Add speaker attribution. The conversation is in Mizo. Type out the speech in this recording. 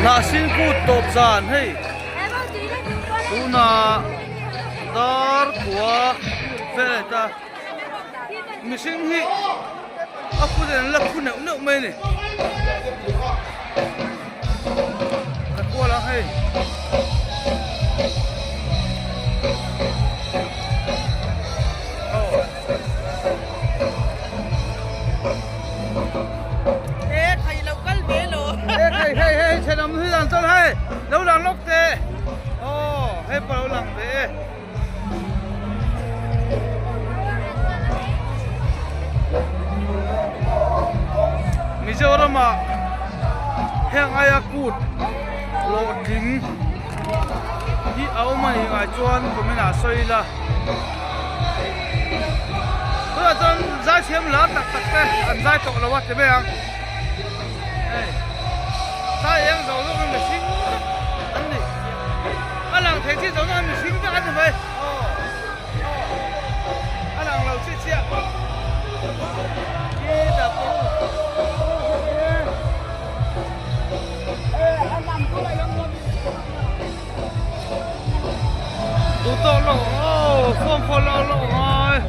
Speaker 1: Hnahsin kut tawp zan hei tunah dar kua vel a ni ta mihring hi a phut in an la phu neuh neuh mai a ni ka kual ang hei. Hei hei hei thenawm hi lang chuan hei lo lang lawk teh aw hei pawh lo lang ve e. Mizoram ah heng aia kut hlawhtling hi a awm a nih ngai chuan comment ah sawi ila. Tunah chuan zaithiam lar tak tak te an zai tawh lo a ti mai ang hei zai eng zo zawk in mihring vek an ni a lang thei chi zo zawk in mihring vek an ni mai aw aw a lang lo chiah chiah khi ta pawh. Duh tawh lo aw form pawh lo lo ngai.